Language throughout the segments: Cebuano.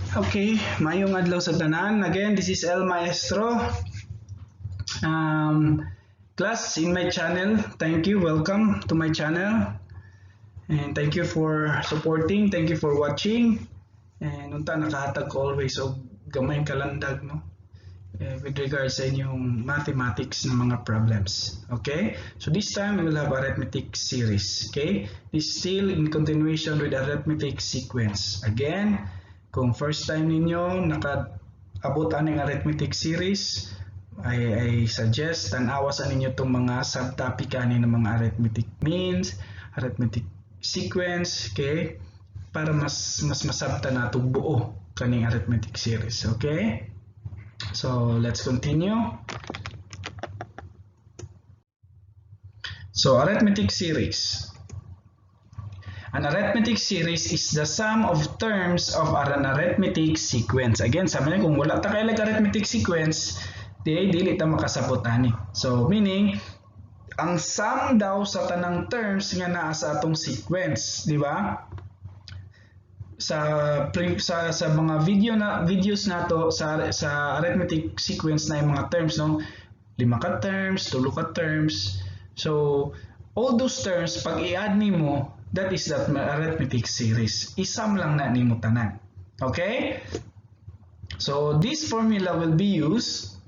Okay, maayong adlaw sa tanan. Again, this is El Maestro. Class in my channel, thank you. Welcome to my channel. And thank you for supporting, thank you for watching. And unta nakahatag ko always og gamay kalandag, no? With regards sa inyong mathematics na mga problems. Okay? So this time we will have arithmetic series. Okay? This is still in continuation with arithmetic sequence. Again, kung first time ninyo naka-abot aning arithmetic series, I suggest tan-awa sa ninyo itong mga subtopic ani ng mga arithmetic means, arithmetic sequence, okay? Para mas masabta nato buo kaning arithmetic series, okay? So let's continue. So arithmetic series. An arithmetic series is the sum of terms of an arithmetic sequence. Again, sabi niya kung wala ta kay arithmetic sequence, di dili ta makasabot ani. So meaning ang sum daw sa tanang terms nga naa sa atong sequence, di ba? Sa mga videos nato sa arithmetic sequence na yung mga terms, no? Lima ka terms, tulo ka terms. So all those terms pag i-add nimo, that is that arithmetic series. I-sum lang na nimo tanan. Okay? So this formula will be used.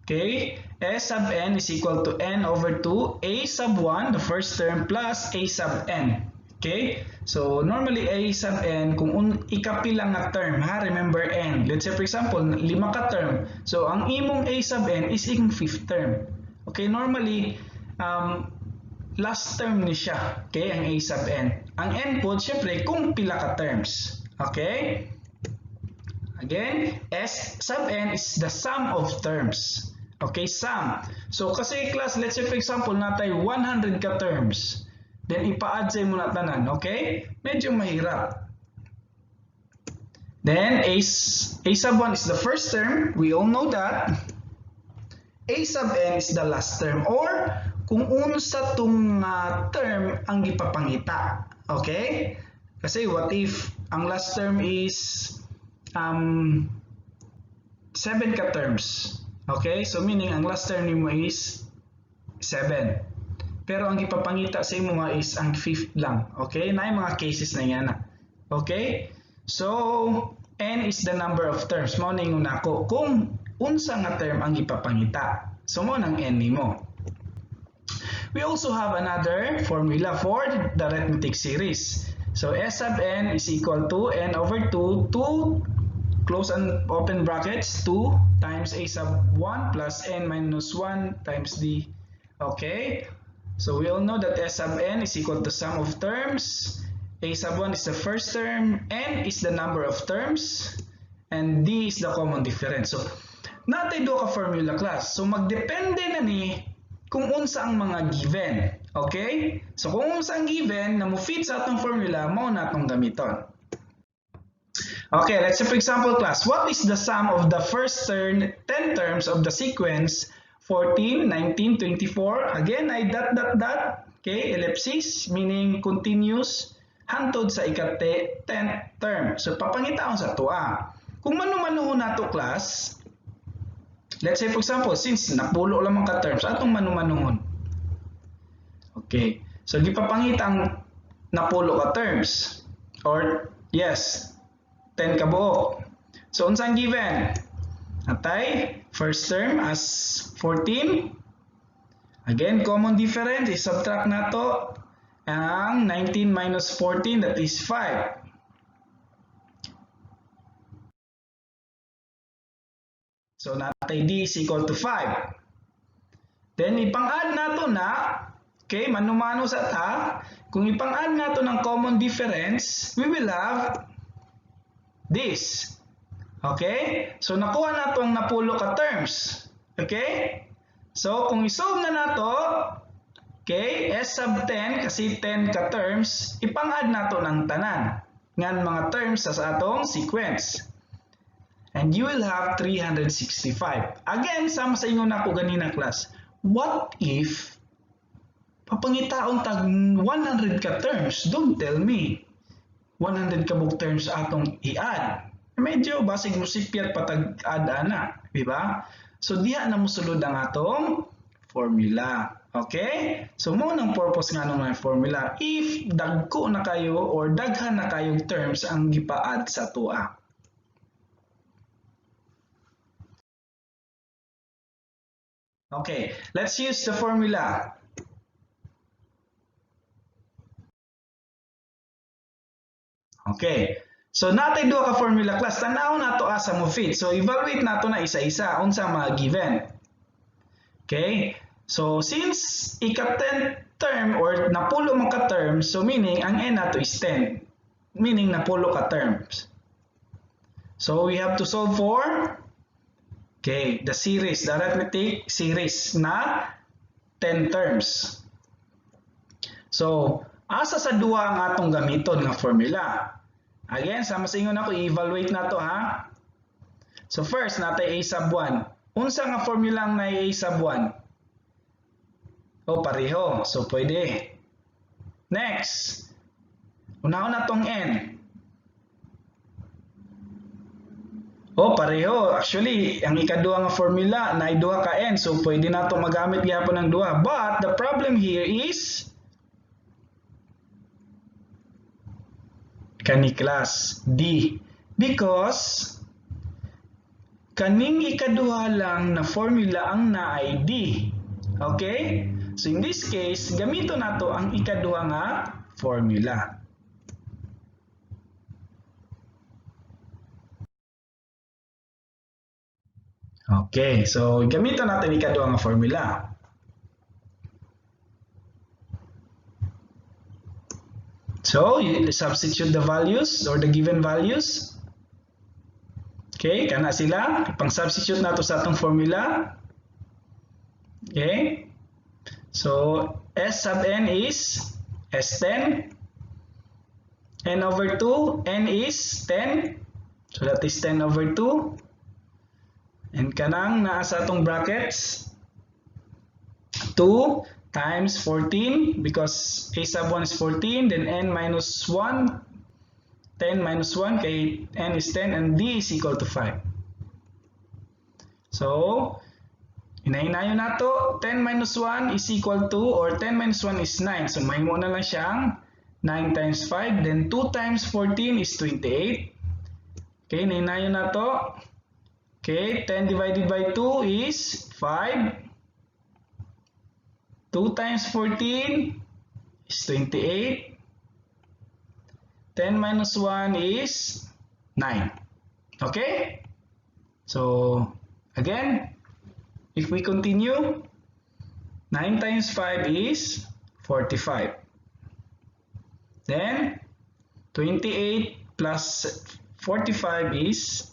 Okay? S sub n is equal to n over 2 a sub 1, the first term, plus a sub n. Okay? So normally a sub n kung ikapila nga term, ha, remember n. Let's say for example, lima ka term. So ang imong a sub n is imong fifth term. Okay, normally last term ni siya, okay, ang a sub n. Ang n po, syempre, kung pila ka terms. Okay? Again, S sub n is the sum of terms. Okay, sum. So, kasi class, let's say for example, natay 100 ka terms. Then, ipa-add sa imo na tanan, okay? Medyo mahirap. Then, a sub 1 is the first term. We all know that. A sub n is the last term, or kung unsa tong term ang gipapangita. Okay? Kasi what if ang last term is 7 ka terms. Okay? So meaning ang last term nimo is 7. Pero ang gipapangita sa imo is ang fifth lang. Okay? Naay mga cases na yan. Okay? So n is the number of terms. Mao na ingon nako kung unsa nga term ang gipapangita. So mao nang n nimo. We also have another formula for the arithmetic series. So S sub n is equal to n over 2, 2 close and open brackets, 2 times a sub 1 plus n minus 1 times d. Okay? So we all know that S sub n is equal to sum of terms. A sub 1 is the first term, n is the number of terms, and d is the common difference. So natay duha ka formula, class. So magdepende na ni kung unsa ang mga given. Okay? So kung unsa ang given na mo fit sa atong formula, mao na atong gamiton. Okay, let's say for example, class, what is the sum of the first 10 terms of the sequence 14, 19, 24? Again, ay dot dot dot, okay, ellipsis, meaning continuous, hantod sa ikate 10th term. So papangitaon sa atoa. Kung manu-manuhon nato, class, let's say for example, since napulo lamang ka terms, atong manumanuhon. Okay. So gipapangita ang napulo ka terms or yes, 10 ka buok. So unsang given? Atay first term as 14. Again, common difference is subtract nato ang 19 minus 14, that is 5. So natay d is equal to 5. Then ipang-add nato na, okay, mano-mano sa ta, kung ipang-add nato ng common difference, we will have this. Okay? So nakuha nato ang napulo ka terms. Okay? So kung i-solve na nato, okay, S sub 10 kasi 10 ka terms, ipang-add nato ng tanan ngan mga terms sa atong sequence. And you will have 365. Again, sama sa ingon nako ganina, class. What if papangitaon tag 100 ka terms? Don't tell me 100 ka buok terms atong i-add. Medyo basig musipyat patag ad ana, di ba? So diha na mosulod ang atong formula. Okay? So mao nang purpose nga nang formula if dagko na kayo or daghan na kayong terms ang gipa-add sa atoa. Okay, let's use the formula. Okay. So natay duha ka formula, class. Tan-aw nato asa mo fit. So evaluate nato na isa-isa unsa mga given. Okay? So since ika-10 term or napulo man ka terms, so meaning ang n nato is 10. Meaning napulo ka terms. So we have to solve for, okay, the series, the arithmetic series na 10 terms. So asa sa duha ang atong gamiton nga formula? Again, sama sa ingon ako, i-evaluate na to ha. So first, natay a sub 1. Unsa nga formula ang naay a sub 1? O, pareho. So pwede. Next, unahon na tong n. O, pareho. Actually, ang ikaduha nga formula naay duha ka n. So pwede na to magamit gyapon ang duha. But the problem here is kani, class, D. Because kaning ikaduha lang na formula ang naay D. Okay? So in this case, gamito nato ang ikaduha nga formula. Okay, so gamito natin ikaduha nga formula. So, you substitute the values or the given values. Okay, kana sila. Pang-substitute nato sa atong formula. Okay. So, S sub n is S10. N over 2, n is 10. So, that is 10 over 2. And kanang naa sa atong brackets, 2 times 14, because a sub 1 is 14, then n minus 1, 10 minus 1, kay n is 10, and d is equal to 5. So, hinahinayon nato, 10 minus 1 is equal to, or 10 minus 1 is 9. So, mahimo na lang siyang 9 times 5, then 2 times 14 is 28. Okay, hinahinayon nato. Okay, 10 divided by 2 is 5. 2 times 14 is 28. 10 minus 1 is 9. Okay? So, again, if we continue, 9 times 5 is 45. Then, 28 plus 45 is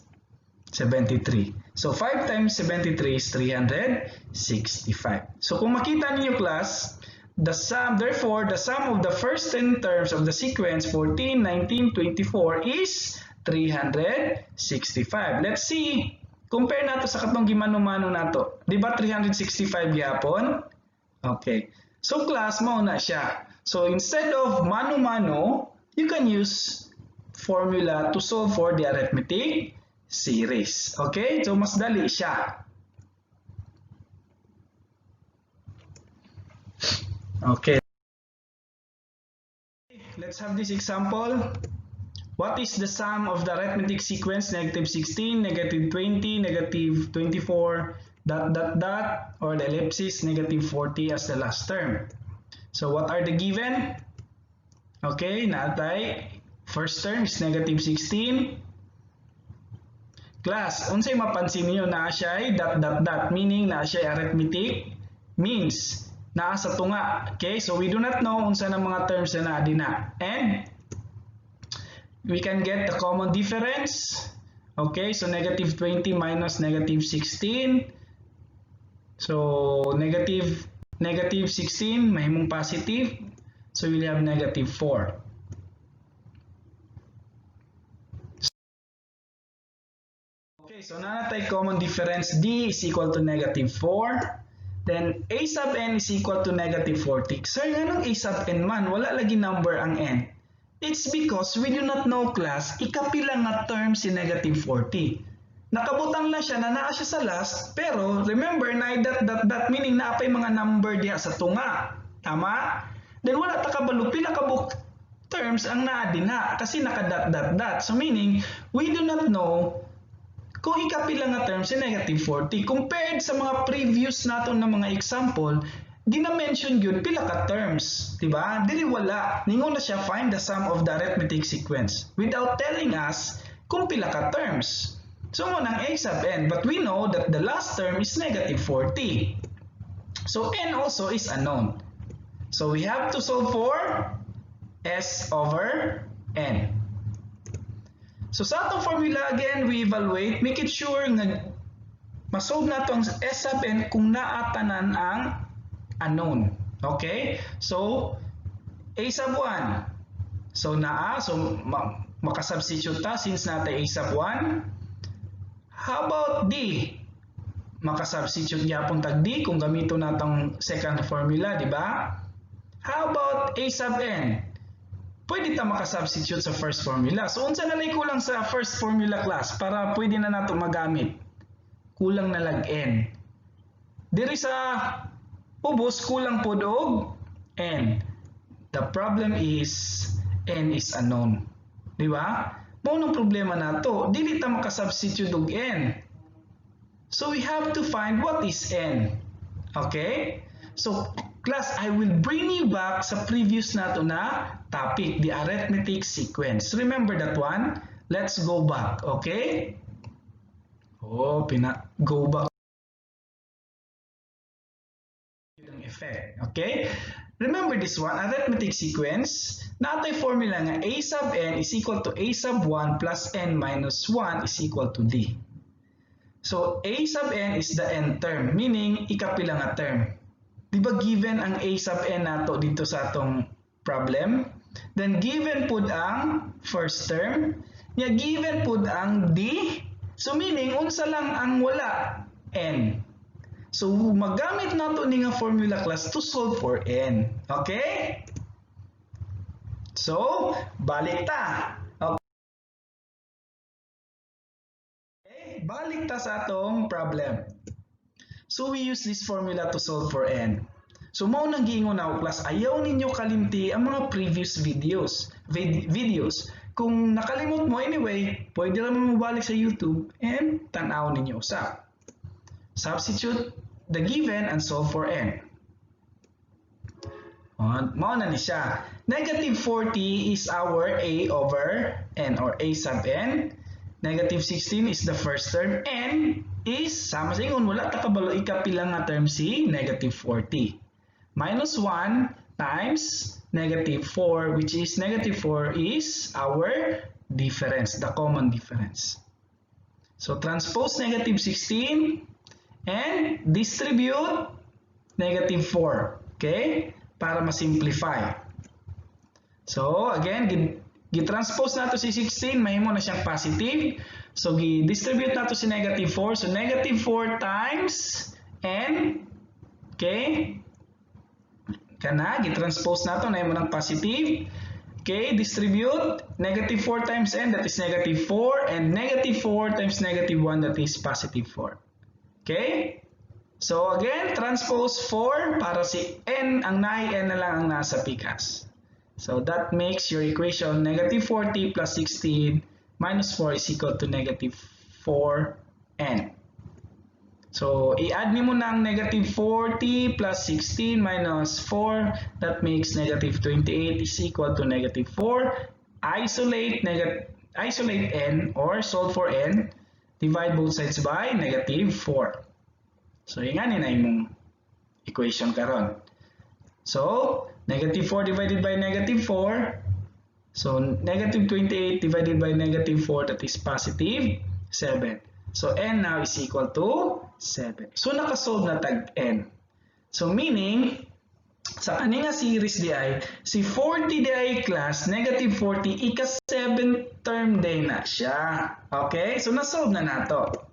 73. So, 5 times 73 is 365. So, kung makita ninyo, class, the sum, therefore, the sum of the first 10 terms of the sequence 14, 19, 24 is 365. Let's see. Compare nato sa katong gimano-mano nato. Di ba 365 gyapon? Okay. So, class, mao na siya. So, instead of mano-mano, you can use formula to solve for the arithmetic series. Okay? So, mas dali siya. Okay. Let's have this example. What is the sum of the arithmetic sequence negative 16, negative 20, negative 24, dot, dot, dot, or the ellipsis negative 40 as the last term? So, what are the given? Okay, naatay. First term is negative 16. Class, unsay mapansin niyo na siya ay dot dot dot, meaning na siya ay arithmetic means naa sa tunga. Okay, so we do not know unsa na mga terms na naa dinha. And we can get the common difference. Okay, so negative 20 minus negative 16. So negative 16 mahimong positive. So we'll have negative 4. Okay, so nanatay common difference d is equal to negative 4. Then a sub n is equal to negative 40. Sir, nganong a sub n man? Wala lagi number ang n. It's because we do not know, class, ikapila nga term si negative 40. Nakabutang lang siya na naa siya sa last, pero remember na dot dot dot, meaning naa pay mga number diha sa tunga. Tama? Then wala ta kabalo pila ka buok terms ang naa dinha kasi naka dot dot dot. So meaning, we do not know kung ikapila nga term si negative 40. Compared sa mga previous nato na mga example, gina-mention gyud pila ka terms, di ba? Diri wala. Ningon na siya, "Find the sum of the arithmetic sequence," without telling us kung pila ka terms. So mao nang a sub n, but we know that the last term is negative 40. So n also is unknown. So we have to solve for s over n. So sa atong formula again, we evaluate, make it sure nga masolve nato ang s sub n kung naa tanan ang unknown. Okay? So a sub 1. So naa, so makasubstitute ta since naa tay a sub 1. How about d? Makasubstitute gyapon tag d kung gamito natong second formula, di ba? How about a sub n? Pwede ta makasubstitute sa first formula. So unsa na lay kulang sa first formula, class, para pwede na nato magamit? Kulang na lag n. Diri sa ubos, kulang pod og n. The problem is n is unknown. Di ba? Mao nang problema nato. Dili ta makasubstitute og n. So we have to find what is n. Okay? So class, I will bring you back sa previous nato na topic, the arithmetic sequence. Remember that one? Let's go back, okay? Oh, pina go back ang effect, okay? Remember this one, arithmetic sequence, naa tay formula nga a sub n is equal to a sub 1 plus n minus 1 is equal to d. So, a sub n is the n term, meaning ikapila nga term. Di ba given ang a sub n nato dito sa atong problem? Then given pud ang first term, nya given pud ang d. So meaning unsa lang ang wala? N. So magamit nato ni nga formula, class, to solve for n. Okay? So, balik ta. Okay, balik ta sa atong problem. So we use this formula to solve for n. So mao nang giingon nako, class, ayaw ninyo kalimti ang mga previous videos. Kung nakalimot mo anyway, pwede ra mo mobalik sa YouTube and tan-aw ninyo usab. Substitute the given and solve for n. Mao na ni siya. Negative 40 is our a over n or a sub n. Negative 16 is the first term. N is, sama sa ingon, wala ta kabalo ikapila nga term si negative 40. Minus 1 times negative 4, which is negative 4 is our difference, the common difference. So transpose negative 16 and distribute negative 4. Okay? Para ma-simplify. So again, gi-transpose nato si 16, mahimo na siyang positive. So gi-distribute nato si negative 4. So negative 4 times n. Okay? Kana, gi-transpose nato, nahimo ng positive. Okay, distribute negative 4 times n, that is negative 4, and negative 4 times negative 1, that is positive 4. Okay? So again, transpose 4 para si n, ang naay n na lang ang nasa pikas. So that makes your equation negative 40 plus 16 minus 4 is equal to negative 4n. So i-add nimo na ang negative 40 plus 16 minus 4, that makes negative 28 is equal to negative 4. Isolate n or solve for n, divide both sides by negative 4. So ingani na imong equation karon. So negative 4 divided by negative 4. So negative 28 divided by negative 4, that is positive 7. So n now is equal to 7. So nakasolve na tag n. So meaning, sa kani nga series diay, si 40 diay, class, negative 40, ika 7 term diay na siya. Okay? So nasolve na nato.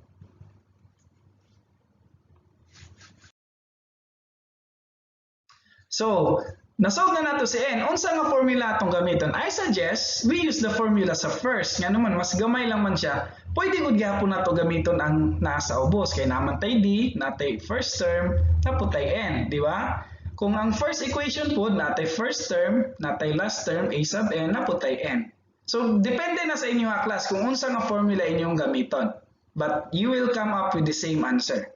So, Nasolve na nato si n. Unsa nga formula atong gamiton? I suggest we use the formula sa first. Nga naman, mas gamay lang man siya. Pwede gud gihapon nato gamiton ang naa sa ubos. Kay naman tay d, natay first term, napud tay n, di ba? Kung ang first equation po, natay first term, natay last term, a sub n, napud tay n. So, depende na sa inyo ha, class kung unsa nga formula inyong gamiton. But you will come up with the same answer.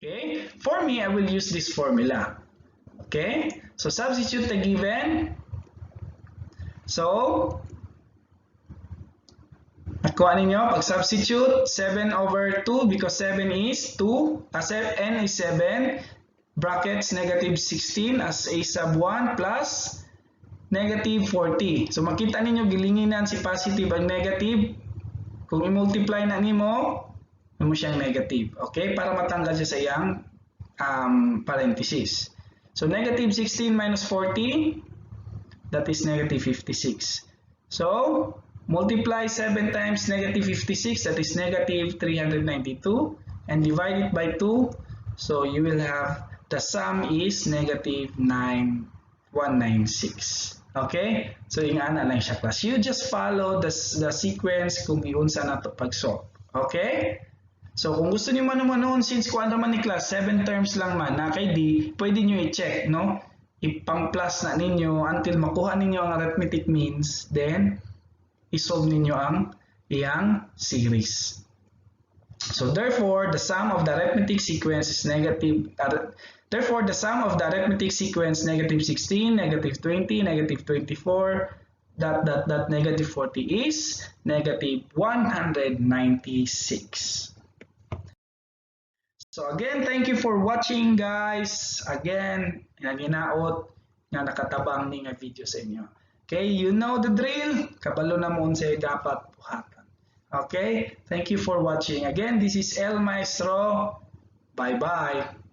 Okay, for me, I will use this formula. Okay, so substitute the given. So, nakuha ninyo, pag-substitute, 7 over 2 because 7 is 2, n is 7, brackets negative 16 as a sub 1 plus negative 40. So, makita ninyo, gilinginan si positive ang negative. Kung i-multiply na nimo, mo siyang negative. Okay? Para matanggal siya sa iyang parenthesis. So, negative 16 minus 40, that is negative 56. So, multiply 7 times negative 56, that is negative 392, and divide it by 2. So, you will have the sum is negative 9196. Okay? So, yung ana lang siya, class. You just follow the sequence kung iunsa na to pag-solve. Okay? So, kung gusto niyo man noon, since kuan naman ni class, 7 terms lang man, na kay D, pwede niyo i-check, no? Ipang-plus na ninyo until makuha ninyo ang arithmetic means, then, i-solve ninyo ang iyang series. So, therefore, the sum of the arithmetic sequence is negative, therefore, the sum of the arithmetic sequence negative 16, negative 20, negative 24, dot, dot, dot, negative 40 is negative 196. So again, thank you for watching, guys. Again, hinaot nga nakatabang ni nga video sa inyo. Okay, you know the drill. Kabalo na mo unsay dapat buhaton. Okay, thank you for watching. Again, this is El Maestro. Bye-bye.